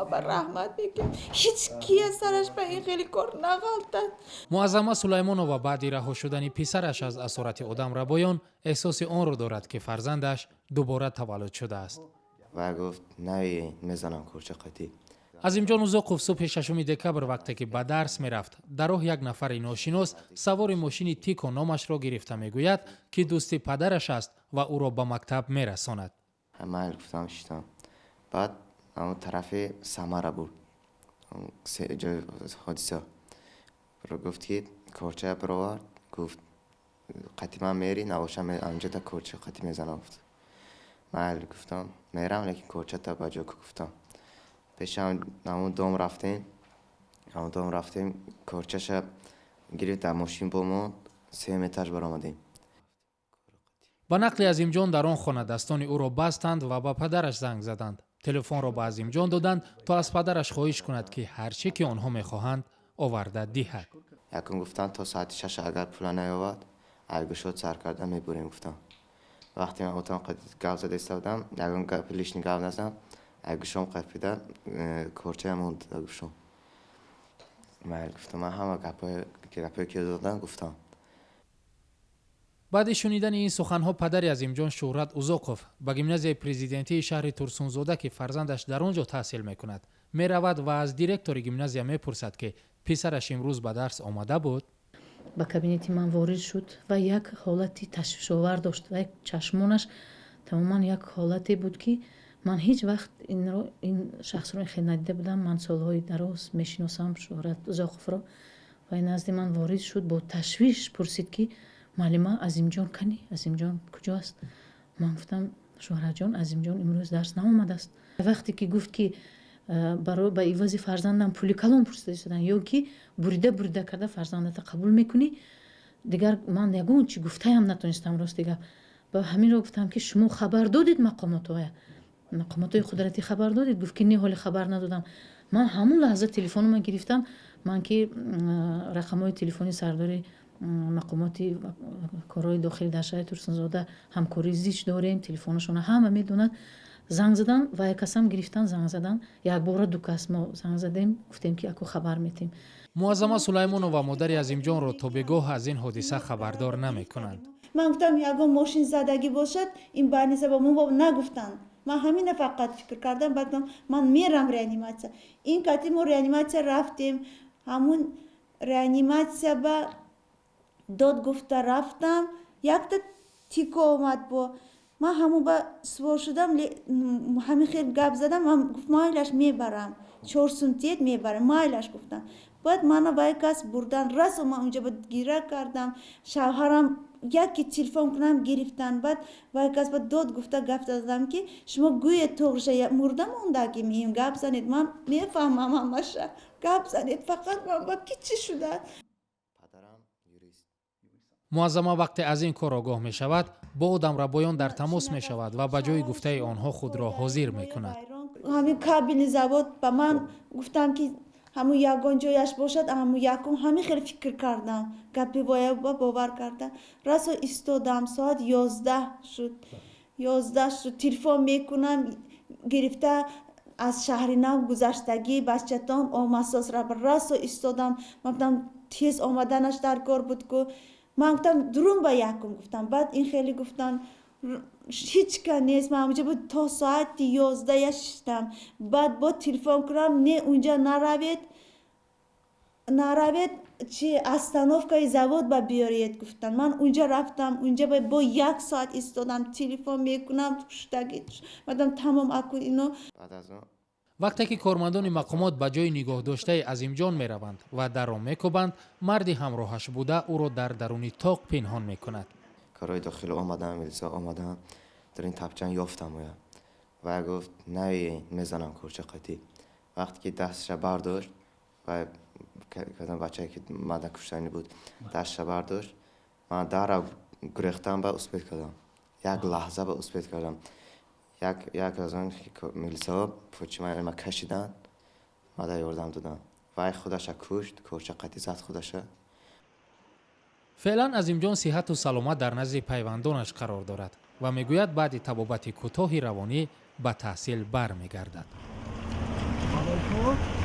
Ҳама ба раҳмат мегӯям, ҳеҷ кия сараш ба ин хеле кор нағалтад. Муаззама Сулаймонова баъди раҳо шудани писараш аз асорати одамрабоён эҳсоси онро дорад, ки фарзандаш дубора таваллуд шудааст. Ва гуфт: «Наи, мезанам корча қатӣ». Азимҷон Узоқов субҳи 6 декабр, вақте ки ба дарс мерафт, дар роҳ як нафари ношинос савори мошини Тико номашро гирифта мегӯяд, ки дӯсти падараш аст ва ӯро ба мактаб мерасонад. Майли, гуфтам, шитам. Баъд ҳамон тарафи Самара буд ҷои ҳодиса. Гуфт, ки корчая бировард, гуфт: «Қати ман мери, набошам, анҷота корча қати мезанам», гуфт. Майли, гуфтам, мерам, лекин корчата ба ҷо ку, гуфтам. Пеши ҳамон дом рафтем, ҳамон дом рафтем, корчаша гирифт, дар мошин бо мо сеюм этаж баромадем. Ба нақли Азимҷон, дар он хона дастони ӯро бастанд ва ба падараш занг заданд. Телефонро ба Азимҷон доданд, то аз падараш хоҳиш кунад, ки ҳар чӣ ки онҳо мехоҳанд, оварда диҳад. Якум гуфтанд, то соати 6 агар пула наёвад, айгӯшот сар карда мебурем, гуфтам. Вақте ман отам гап зада истодам, ягон гап, лишний гап назадам, айгӯшом қапида, корчаям монд гӯшом. Майли, гуфтам, ман ҳама гапҳое ки додам, гуфтам. Баъди шунидани ин суханҳо падари Азимҷон, Шӯҳрат Узоқов, ба гимназияи президентии шаҳри Турсунзода, ки фарзандаш дар он ҷо таҳсил мекунад, меравад ва аз директори гимназия мепурсад, ки писараш имрӯз ба дарс омада буд. Ба кабинети ман ворид шуд ва як ҳолати ташвишовар дошт ва як чашмонаш тамоман як ҳолате буд, ки ман ҳеҷ вақт инро, ин шахсро хел надида будам. Ман солҳои дароз мешиносам Шӯҳрат Узоқовро. Ва назди ман ворид шуд, бо ташвиш пурсид, ки: «Муаллима, Азимҷон кани? Азимҷон куҷо аст?» Ман гуфтам: «Шӯҳратҷон, Азимҷон имрӯз дарс наомадааст». Вақте ки гуфт, ки барои ба ивази фарзандам пули калон пурсида истоданд ё ки бурида бурида карда фарзандата қабул мекунӣ, дигар ман ягон чи гуфтаям натонистам, рости гап. Ба ҳаминро гуфтам, ки шумо хабар додед мақомотоя, мақомотои қудратӣ хабар додед? Гуфт, ки не, ҳоле хабар надодам. Ман ҳамон лаҳза телефонома гирифтам, ман ки рақамҳои телефони сардори мақомоти корҳои дохилӣ дар шаҳри Турсунзода ҳамкории зич дорем, телефонашона ҳама медонад, занг задам ва як касам гирифтан, занг задан, якбора ду кас мо занг задем, гуфтем, ки аку хабар метем. Муаззама Сулаймонова модари Азимҷонро то бегоҳ аз ин ҳодиса хабардор намекунанд. Ман гуфтам, ягон мошин задагӣ бошад, ин больница ба мо нагуфтанд. Ман ҳамина фақат фикр кардам. Баъд ман мерам реаниматсия. Ин кати мо реаниматсия рафтем. Ҳамун реаниматсия ба дод гуфта рафтам, якта Тико омад, бо ман ҳамун ба сувор шудам, ҳамин хел гап задам. Ман гуфт: «Майлаш, мебарам, 4 сум тиед, мебарам». Майлаш, гуфтам. Баъд мана вай кас бурдан, расо ман унҷа ба гира кардам. Шавҳарам яке телефон кунам, гирифтан. Баъд вай кас ба дод гуфта гап задам, ки шумо гӯед тоғриша, мурда мондагим, гап занед, ман мефаҳмам ҳамаша, гап занед фақат, ман ба ки чӣ шуда. Муаззама вақте аз ин кор огоҳ мешавад, бо одамрабоён дар тамос мешавад ва ба ҷои гуфтаи онҳо худро ҳозир мекунад. Ҳамин кабини завод ба ман гуфтам, ки ҳамун ягон ҷояш бошад, ҳамун якум ҳамин хел фикр кардам, гапи воя ба бовар кардам. Расо истодам, соат 11 шуд, 11 шуд, телефон мекунам, гирифта: «Аз Шаҳри Нав гузаштагӣ бачатон омасос». Расо истодам. Ман гуфтам, тез омаданаш дар кор буд ку. Ман гуфтам, дурун ба якум гуфтам. Баъд ин хеле гуфтан, ҳеҷ ка нест. Ман ҳамунҷа буд, то соати 11 шиштам. Баъд бо телефон кунам, не, унҷа наравед, наравед, чи остановкаи завод ба биёред, гуфтан. Ман унҷа рафтам, унҷа бо як соат истодам, телефон мекунам, шудаги. Мадам тамом аку ино. Вақте ки кормандони мақомот ба ҷои нигоҳдоштаи Азимҷон мераванд ва дарро мекӯбанд, марди ҳамроҳаш буда ӯро дар даруни тоқ пинҳон мекунад. Корҳои дохилӣ омадам, милиса омадам, дар ин тапчан ёфтам оя. Вай гуфт: «Наи, мезанам корча қатӣ». Вақте ки дасташа бардошт, вай кадам бачае ки мада куштанӣ буд, дасташа бардошт, ман дара гурехтам, ба успеть кардам, як лаҳза ба успеть кардам. Як аз он милисаҳо почи ма кашиданд, мада ёрдам доданд. Вай худаша кушт, корча қатӣ зад худаша. Феълан Азимҷон сиҳату саломат дар назди пайвандонаш қарор дорад ва мегӯяд, баъди табобати кӯтоҳи равонӣ ба таҳсил бармегардад. Шумо.